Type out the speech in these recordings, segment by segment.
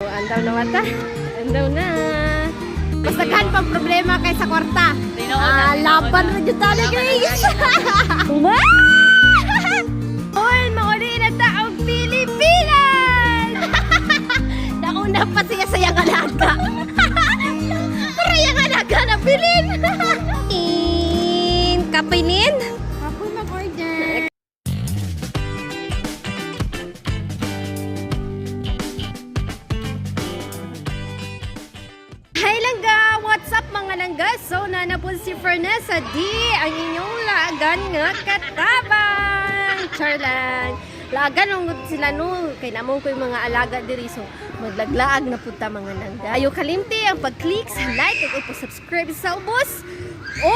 Andaw na mata. Andaw na. Mas daghan pang problema kaysa kwarta. Tinuod na, Ah, tinuod laban na. ra jud tani, Laban na, guys. Wow! Ol, mauli na taong Pilipinas! Nauna pa siya sa iyang alaga. Pero iyang alaga na bilin. In kapinin? Kapoy mag-order. Hi langga! What's up, mga langga? So, nana po si Fernessa D, ang inyong laagan nga katabang! Char lang! Laagan ang sila no, kay namon ko yung mga alaga diri, so maglaglaag na punta, mga langga. Ayo kalimti ang pag-click sa like ug pag-subscribe sa ubos. O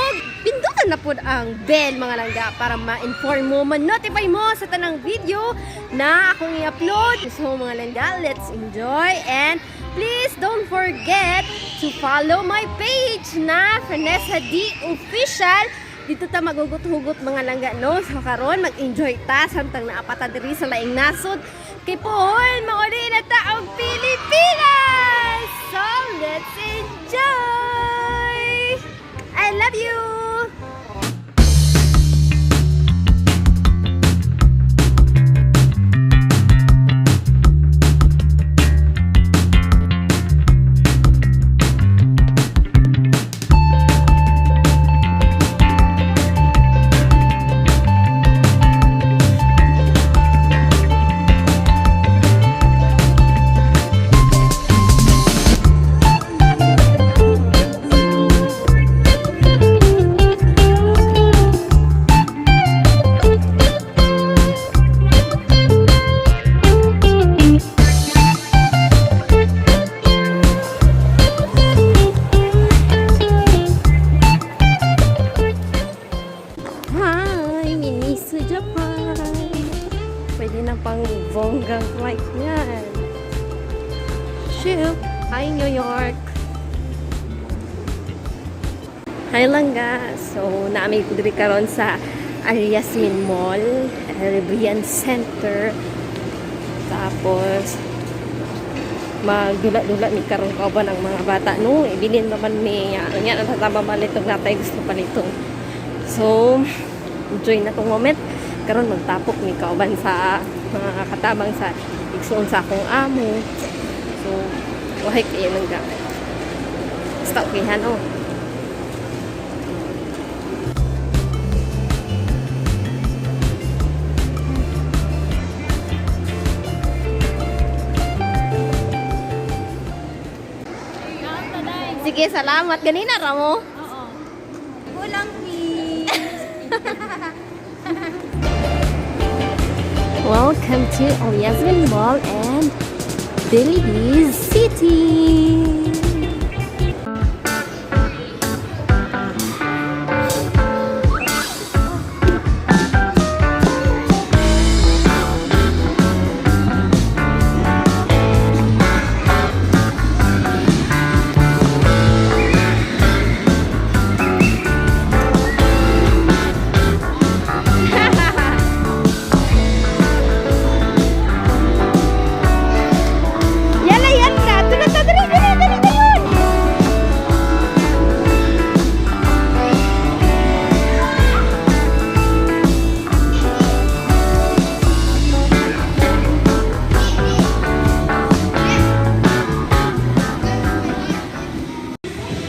pindutan na po ang bell, mga langga, para ma-inform mo, ma-notify mo sa tanang video na akong i-upload. So mga langga, let's enjoy and please don't forget to follow my page na Vanessa D Official. Dito ta magugot-hugot, mga langga, no. So karon mag-enjoy ta samtang naapata diri sa laing nasod. Kay pohon mauli na ta ang Pilipinas. So let's enjoy. I love you. Hi! Miniso Japan! Pwede na pang bonggang flight niyan. Ship! Hi, New York! Hi, langga! So, naami ko diri karon sa Al Yasmin Mall, Arabian Center. Tapos, magdula-dula mi karon kauban ang mga bata no. Ibilin naman mi nya natatama man itong natay gusto palitong. So, enjoy na tong moment. Karon magtapok ni kauban sa mga katabang sa igsuon sa akong amo. So, wahay kayo nang gamit. Basta okay ha, no? Sige, salamat. Ganina ra mo. Oo. Kulang please. Welcome to Al Yasmin Mall and Belize City. Yala yan na. Ito na, dali, dali, dali, dali.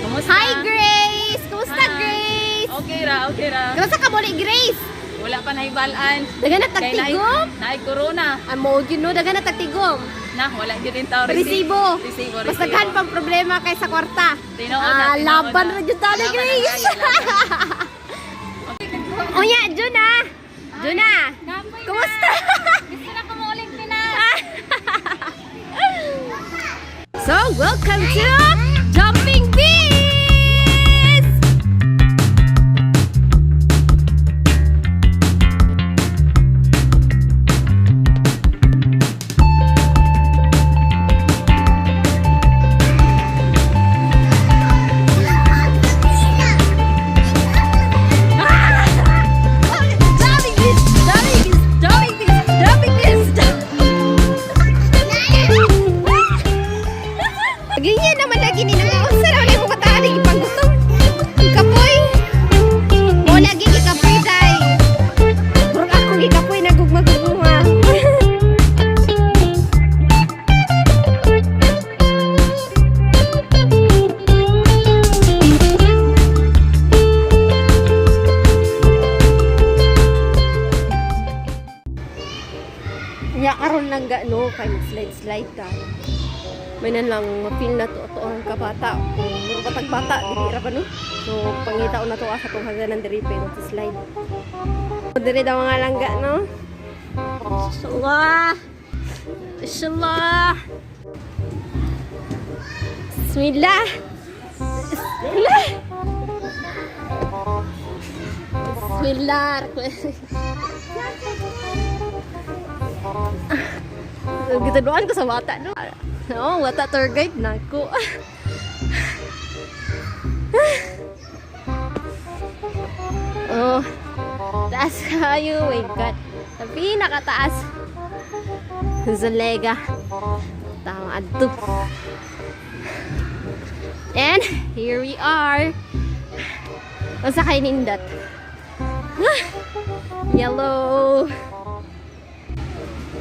Kumusta? Hi, Grace! Kumusta, Hi. Grace? Okay ra, okay ra. Kumusta ka muli, Grace? Wala pa nahibalaan. Daga na Kay tagtigom? naay corona. Amo, yun no, daga na tagtigom. Na, wala gyud rin tao Resibo. Resibo, Mas resibo. daghan pang problema kaysa kwarta. Tinuod na, Ah, tinuod laban na. ra jud tani, Laban na Grace. tayo, laban. Unya, Juna. Juna. Kumusta? Gusto na ko muuling Pinas. So, welcome to Jumping Bees! Jumping Bees! Jumping Bees! Jumping Bees! Jumping Bees! Gini na nga. Unsa ra mo kataan ipanggutom? Ang kapoy. Mo lagi gikapoy day. Murag ako gikapoy nagugma-gugma. Nya karon lang ga no kay slide slide ka. May nan lang ma-feel na to to ang kabata kung murag batag bata dili ra ba no. So pangita na to sa tong hagdanan diri pa yung slide. Diri daw mga langga no. Inshallah. Inshallah. Bismillah. Bismillah. Bismillah. Gituduan ko sa bata, no? No, bata tour guide na ako. Oh, taas kayo. My God. Sa pinakataas. Zulega. Tama, adto. And here we are. Unsa kay nindot? Yellow.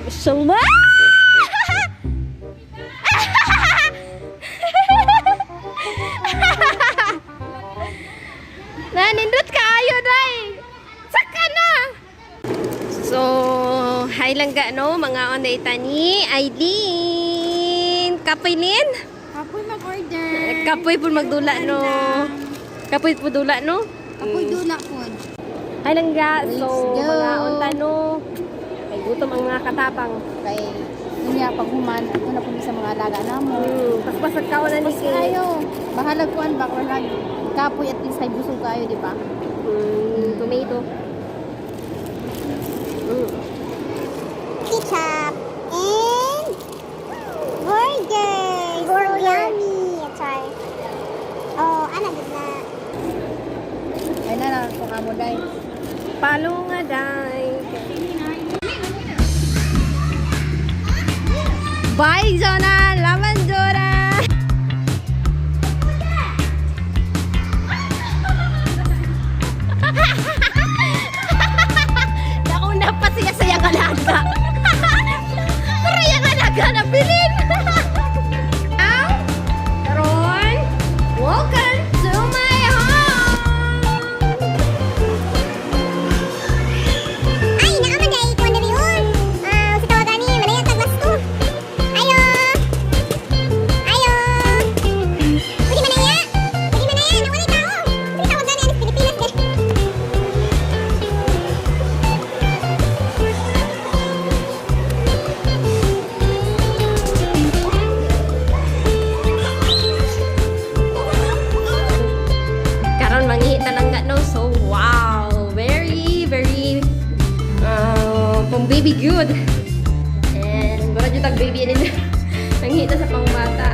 Shalom! Nanindot kaayo day. Saka na. So, hi lang ga no mga onday tani Eileen. Kapoy nin? Kapoy mag-order. Kapoy po magdula no. Kapoy po dula no. Kapoy dula po. Hi lang ga. So, Let's go. mga unta no. Ay gutom ang mga katapang. Kay unya pag human, ako na po sa mga alaga namo. Paspasag ka na ni Mas kayo, bahalag kuan ba or lag kapoy at least ay busog kayo, di ba? Tomato. Ketchup and burger. So yummy. Char. Oh, ana gid na. Ay na lang kung amo day. Palo nga day. Bye, Jonah! Laman, Jonah! Nauna pa siya sa iyang alaga. Pero iyang alaga na bilin. Now, karon, welcome to my home! Ay, naa man day kuan diri oh. Ah, sa tawag ani, malaya tag lasto. Ayo. Ayo. Pwede man na iya? Pwede man na iya, nawalay tao. Sa tawag gani ani Pilipinas de. Karon mangihita lang nga no. So wow, very very pang baby good. And mura jud tag baby nila. Manghita sa pangbata.